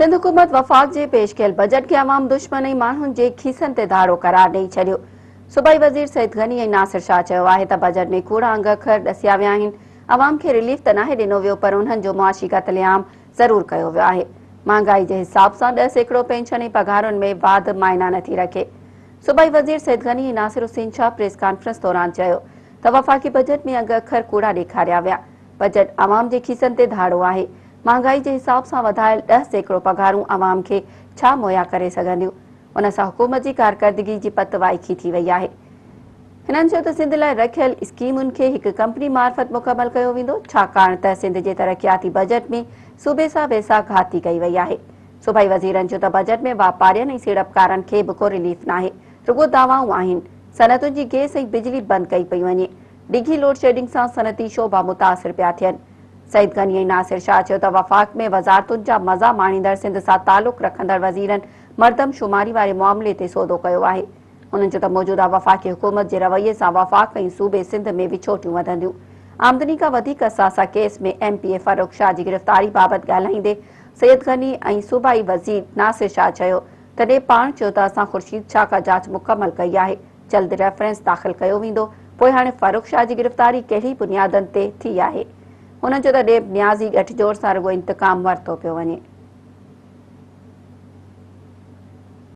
سنڌ حڪومت وفاق جي پيش ڪيل بجيٽ کي عوام دشمن ۽ ماڻهن جي کيسن تي ڌاڙو قرار ڏئي ڇڏيو. صوبائي وزير سيد غني ۽ ناصر شاهه چيو آهي ته بجيٽ ۾ ڪوڙا انگ اکر ڏسيا ويا آهن، عوام کي رليف ته ناهي ڏنو ويو پر انهن جو معاشي قتل عام ضرور ڪيو ويو آهي. مهانگائي جي حساب سان 10% پينشن ۽ پگهارن ۾ واڌ معنيٰ نٿي رکي. صوبائي وزير سيد غني ۽ ناصر حسين شاهه پريس ڪانفرنس دوران چيو ته وفاقي بجيٽ ۾ انگ اکر ڪوڙا ڏيکاريا ويا، بجيٽ عوام جي کيسن تي ڌاڙو آهي. مهانگائي جي حساب سان وڌايل 10% پگهارون عوام کي ڇا مهيا ڪري سگهنديون؟ ان سان حڪومت جي ڪارڪردگي جي پت وائکي ٿي وئي آهي. هنن چيو ته سنڌ لاء رکيل اسڪيمن کي هڪ ڪمپني معرفت مڪمل ڪيو ويندو، ڇاڪاڻ ته سنڌ جي ترقياتي بجيٽ ۾ صوبي سان ويساهه گهاتي ڪئي وئي آهي. صوبائي وزيرن چيو ته بجيٽ ۾ واپارين ۽ سيڙپڪارن کي به ڪو رليف ناهي، رڳو دعوائون آهن، صنعتن جي گئس ۽ بجلي بند ڪئي پئي وڃي، ڊگهي لوڊشيڊنگ سان صنعتي شعبا متاثر پيا ٿين. سعيد غني ۽ ناصر شاهه چيو ته وفاق ۾ وزارتن جا مزا ماڻيندڙ سنڌ سان تعلق رکندڙ وزيرن مردم شماري واري معاملي تي سودو ڪيو آهي. هنن چيو ته موجوده وفاقي حڪومت جي رويي سان وفاق ۽ صوبي سنڌ ۾ وڇوٽيون وڌنديون. آمدني کان وڌيڪ اثاثا case ۾ M P A Farrukh Shah جي گرفتاري بابت ڳالهائيندي سيد غني ۽ صوبائي وزير ناصر شاهه چيو ته نيب پاڻ چيو ته اسان خورشيد شاهه کان جاچ مڪمل ڪئي آهي، جلد ريفرنس داخل ڪيو ويندو، پوء هاڻي فرخ شاهه جي گرفتاري ڪهڙي بنيادن تي ٿي آهي؟ هنن چيو ته نيب نيازي ڳٺجوڙ سان رڳو انتقام ورتو پيو وڃي.